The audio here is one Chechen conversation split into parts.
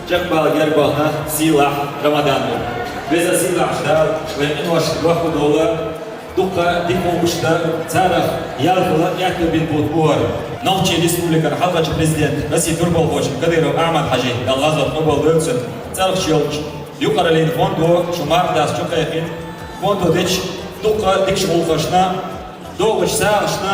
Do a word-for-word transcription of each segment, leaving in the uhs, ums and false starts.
Чекхбала герга бахна сийлахь Рамадан ду. Веза сийлахь Дала вай къинош дохку долла, дукха дика гӀулакхаш дар, царах ял хила аьттув бина бутт бу хӀара. Нохчий Республикан хьалхарча президент, Россин турпалхочун Кадыров Ахьмад-Хьажи, Дала гӀазот къобал дойла цун, цӀерагӀа йолча юкъараллин фондо шу марха даста чу кхайкхина, фондо деча дукха дикача гӀулакхашна, догӀуча сагӀашна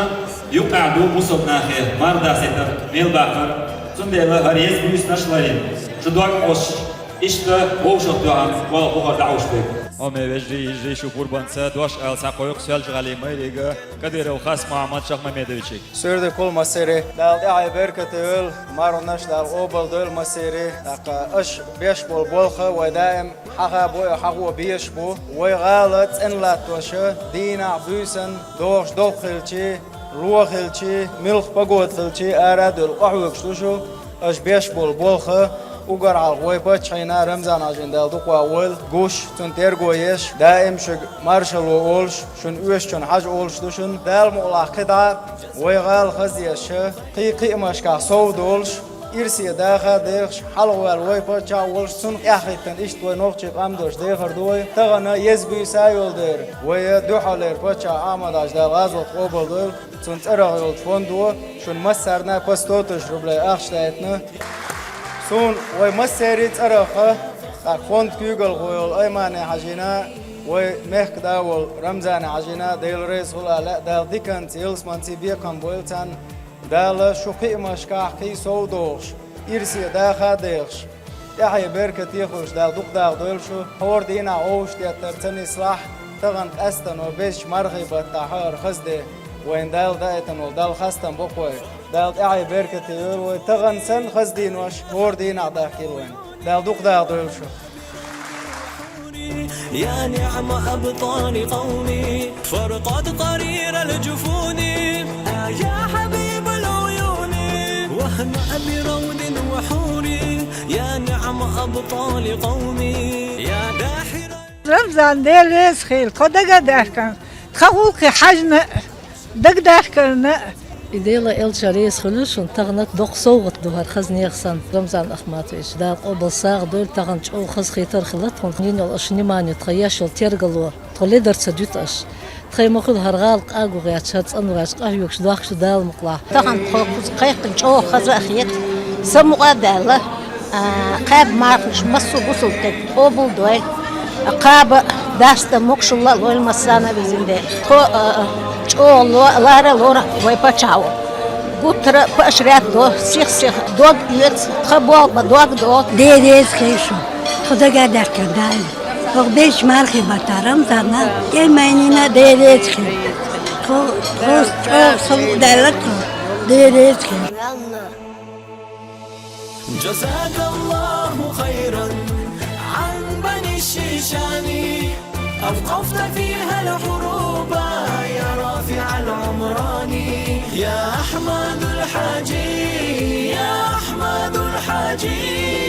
юкъахь ду бусалба нахе марха дастийтар, мел баккхар. Цундела хӀара еза буьйсанаш ларйина, шу дог Ӏоссуш, иштта вовшахтоьхна вала бухара дӀахьуш дерг. Хьоме вежарий, йижарий, шу пурбанца дош ала схьакхойкху Соьлжа-ГӀалий майрига Кадыров Хас-Мухьаммад Шахмамедовичига. Суьрдакул массаре, Дала тӀаьхье беркате йойла, марханаш Дала къобал дойла массаре. ТӀаккха аша беш болу болх вай даим хьахабо а, хьахо безаш бу. Вай гӀала цӀена латтош, дийнахь буьйсанна догӀуш долх хилчи, ло хилчи, муьлхха погода хилчи, ара а дуьллу къахьоьгуш ду шу. Аша беш болу болх уггар хьалха вай паччахьна Рамзан-Хьажина, Дала дукха вахавойла, гуш, цунна терго еш, даим шуьга маршалла олуш, шуна оьшучунна хьажа олуш ду шуна. Дала мукъалахь кхидӀа вай гӀала хазъеш, кхин кхиамашкахь сов долуш, ирсе даха а дехаш, хьалхаваьлла вай паччахь а волуш, цунна къахӀиттина иштта вай нохчийн къам долуш дехар ду вай. Тахана еза буьйса а йолу дера, вай дуьххьарлера паччахь Ахьмад-Хьажа, Дала гӀазот къобал дойла, цуьнан цӀерагӀа йолчу фондо шуна массарна по сто тысяч рублей ахча даийтина. Суна вай массеран цӀарах, тӀаккха фондан куьйгалхо йолу Аймани-Хьажина, вай мехкан да волу Рамзани-Хьажина, Дела реза хуьлда аьлла, Дала диканца, ялсаманца бекхам бойла царна. Дала шу кхиамашкахь кхин сов дохуш, ирсе даха а дехаш, тӀаьхье беркате хуьлуш, Дала дукха даха дойла шу. ХӀора дийнахь вовшахтеттар ца нислахь, тахана къаьстано безачу мархийн баттахь хӀара хаза де вайна Дала даийтина волу, Далла хастам бо-кх вай. Дала тӀаьхье беркате йойла вай, тахана санна хаза денош хӀора дийнахь дахкийла вайна. Дала дукха даха дойла шу. يا نعم أبطال قومي، فرقد قرير الجفون. يا حبيب العيون، واهنأ بروض وحور. يا نعم أبطال قومي، يا داحر. Рамзан, Дела реза хила, тхо дага а даьхкина, тхан гӀуллакхе хьаьжна, дага даьхкина. И Дела, элча реза хуьлда шуна, тахана доккха совгӀат ду хӀара хаза нехан санна, Рамзан Ахматович, Дала къобал сагӀа дойла, тахана чӀогӀа хазахетар хилла тхуна, йина йолу аша внимани, тхан еш йолу тергало, тхо ледар ца дуьту аша. Тхайн ма хуьлу хӀара гӀала къагу гӀерташ, хӀара цӀанваьлча къахьоьгуш дохкуш ду, Дала мукъалахь. Тахана тхо кхуза кхайкхина чӀогӀа хаза а хета, самукъа а даьлла. А, кхаба марханаш массо а бусалба стаг къобал дой. Кхаба, даста могушалла а лойла массарна а везан Дела. Тхо, а, чӀогӀа ло-, лара а лору вай паччахьо. Гуттара а поощрять до, сих-сиха дог оьцу, тхан болх бан дог до. Дела реза хила шуна. Тхо дага а даьхкина Дала. ХӀокху безачу мархийн баттахь Рамзанна, Айманина Дела реза хила. Тхо, тхо чӀогӀа сов даьлла тхо. Дела реза хила. جزاك الله خيرا عن بني الشيشان، أوقفت فيها الحروب يا رافع العمران. يا أحمد الحاجي، يا أحمد الحاجي.